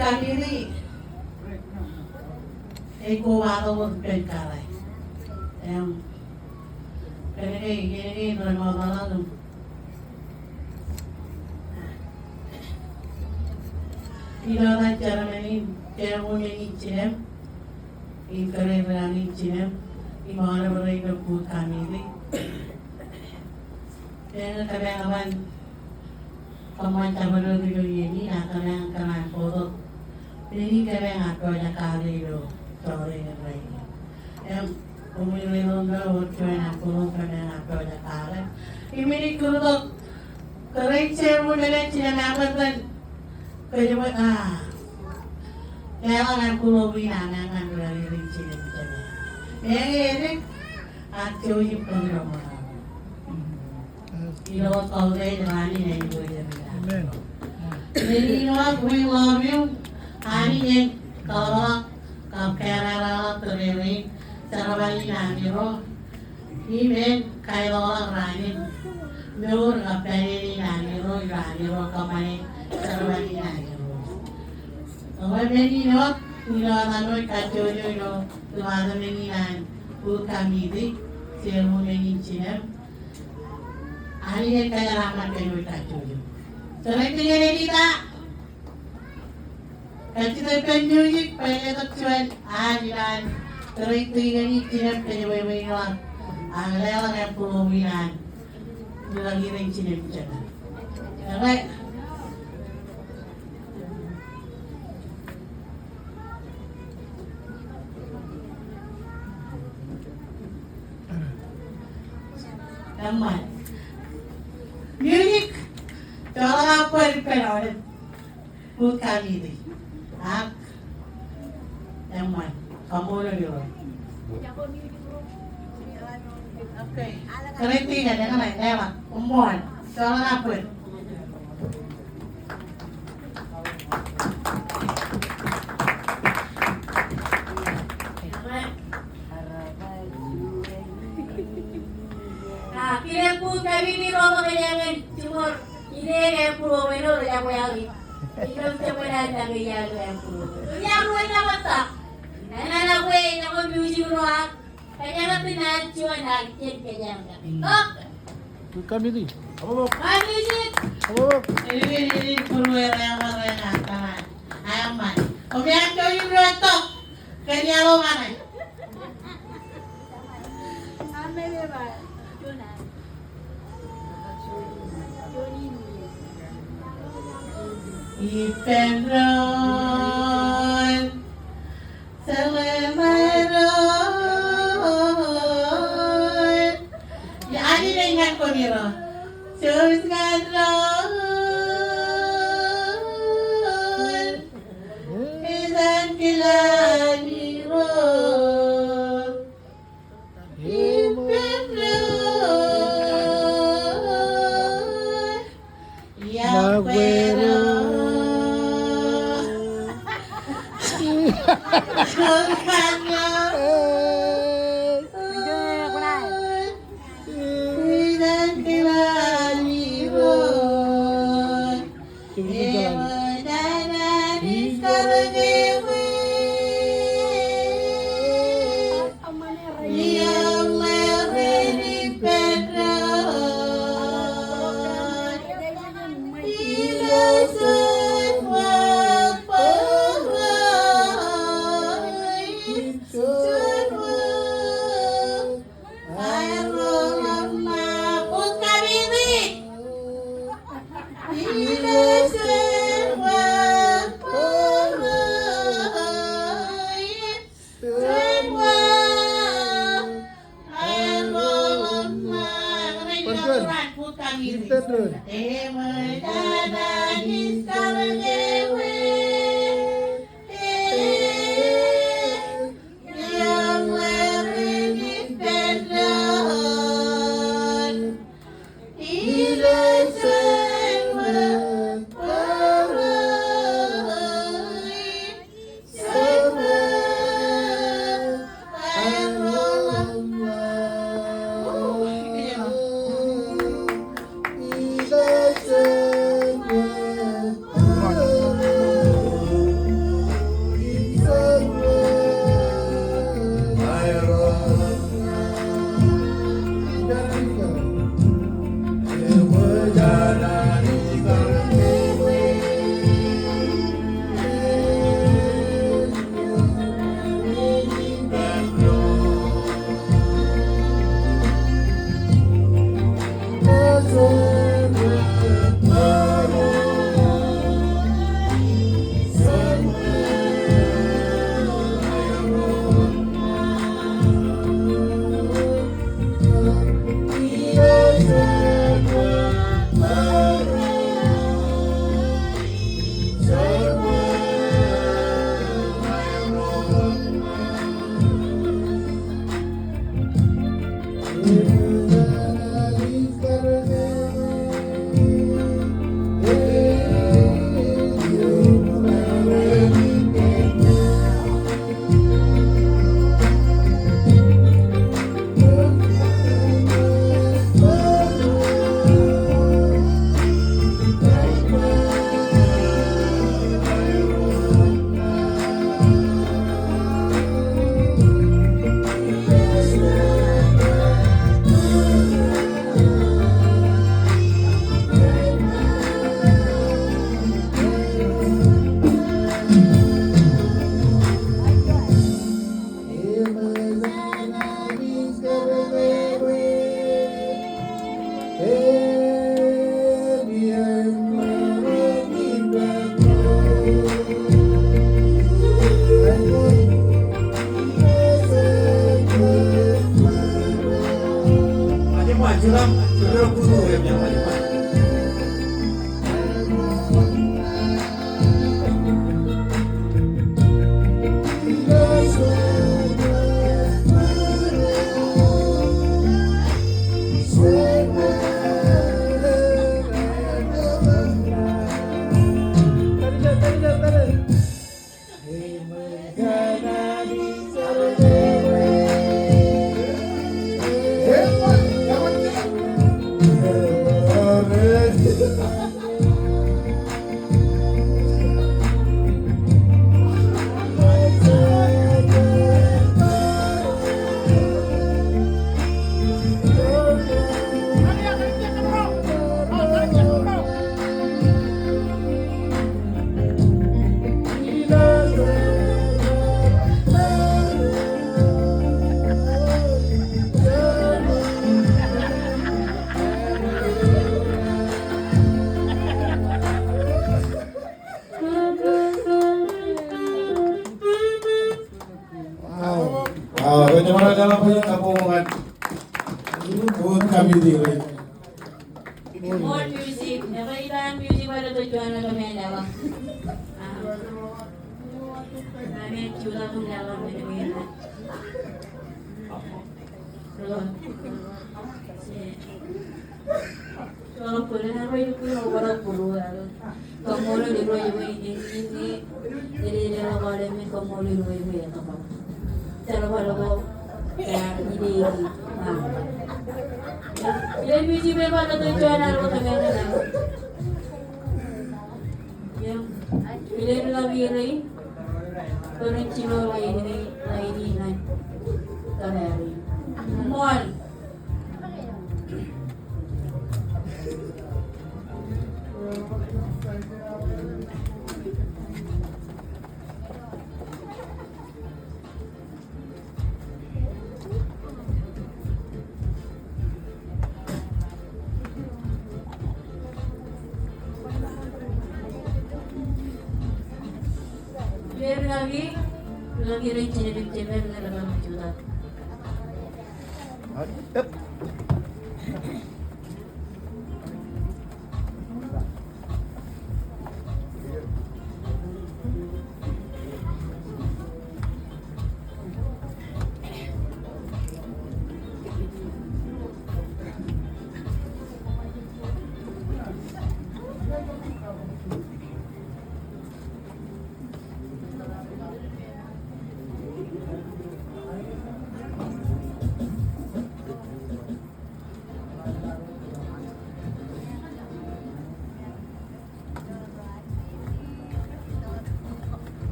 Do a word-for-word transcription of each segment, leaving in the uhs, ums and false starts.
Committee ej kobatok wōt ippān kōrā. Im kōnke, kōnke ren ṃōttan im ilo etan chairman in, chairwoman in jinem, im kōrā ri-kaki in jinem, im aolep ro ilo booth committee. Eñin kōrā ñan kōṃṃan jabdewōt ilo iien in, ak kōrā ñan kōṇaan bōktok men in kōrā ñan pojak kake ilo jọteen in rainin. Im, koṃwin letok ilo wōt juon envelope kōrā ñan pojak kake. Im men in kūrtok kōrā in chairman eo jinem, ak ṃōttan kōjparok, a, leḷọk envelope in aṃ ñan kōrā in jinem. Meñe edik ak jouj im bōk ilo ṃōṇōṇō. Ilo wōt kautiej raan in ej bwe ej ri. Amen. Āinwōt, we love you. Anij en kōḷḷọk kab kōrā ḷọk tōre rein, jerbal in Amiro. Im en kaetokḷọk raan in mour kab pāleen in Amiro, ilo Amiro kōṃṃane jerbal in Amiro. Ekwe men in wōt, ilo etan eo ej kajjojo ilo department in an booth committee, chairwoman in jinem. Anij en kōjeraaṃṃan kōj wōj kajjojo. Tōre in ej ita. Kajjitōk ippān music, bwe letok juon ad ilowaan tōre in kōn jinem kōjparok ḷọk. Ak leḷọk envelope in an ri-kaki in jinem jota. Ekwe. Eṃṃan. Music. Joḷọk aō bōd ippān aolep booth committee. Ak eṃṃan. Kaṃṃoolol Irooj. Kōrā in, eñin, eñin, eñin, eṃṃan. Joḷọk aō bōd. A, kile booth committee ro ṃōk kōjeañ in jiṃor. Ine ke booth eo rej jab wāween. Ilo jab wāween aō ilo booth. Ilo ruo eo ṃōtta. Enañin bwe ej jab music ro ak kōjeañ in juon ak jen kōjeañ. Tok. Booth committee. Abōbōb. Music. Abōbōb. Ej, ej, ej, ej, booth eo rej jab wāween ak kōjeañ. Eṃṃan. Koṃeañ jouj im tok. Kōn iaḷ eo kaṇe. Ippān doon. Sōṃṃan doon. Anij en ñan koṃiro. Jouj ñan doon. Itan kilan Irooj. Ippān doon. Iọkwe doon. Itan kilan Irooj. Ah, rej jeṃḷọk bwe jen kabbokbok ñan wōt committee ro. Ṃool music, ekwe iba an music bar eto juon eo me eḷap. Ah. Amen, jutak im eḷap men eo. Kaṃṃoolol Irooj bwe en, en, en, ededeḷọk aolep men, kaṃṃoolol Irooj bwe en jerbal ko, ilo ide in. Ilo music band eo bar eto juon eo rej kōmeañ. Im ilo ḷọk eo rej, bwe ren jino ḷain in, ḷain in ñan kōmeañ. Ṃool.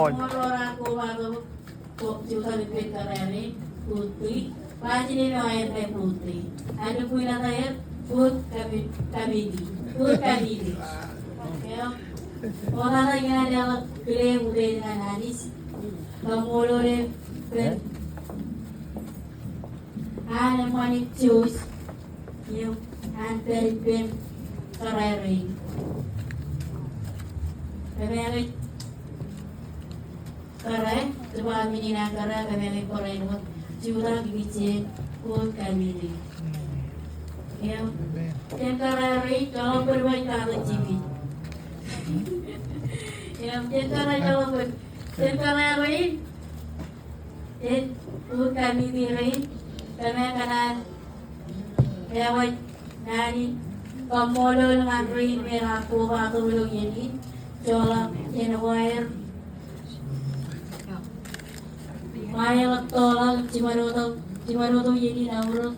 Ṃool ro raar kobatok bok jutak ippān kōrā rein, booth three. Ba jinō eo aer ṇe booth three. Ak lukkuun ḷōmṇak aer booth commi-, committee. Booth committee. Eo. Ṃool ro raar ñan leḷọk kile utiej ñan Anij. Kaṃṃoolol e kōn an eṃṃan in Jews eo an pād ippān kōrā rein. Kōmālij kōrā, department in an kōrā, kōmālij barāinwōt jutak ikijjien booth committee. Eo, jān kōrā rein, joḷọk bōd bwe ij katak jipij. Eo, jān kōrā, joḷọk bōd. Jān kōrā rein, jān booth committee rein, kōmij kōṇaan ewōr naan in kaṃṃoolol ñan rein me raar kobatok ilo iien in, joḷọk jān ko aer ṃae ḷọk toḷọk, jiṃadotok, jiṃadotok iien in aorōk.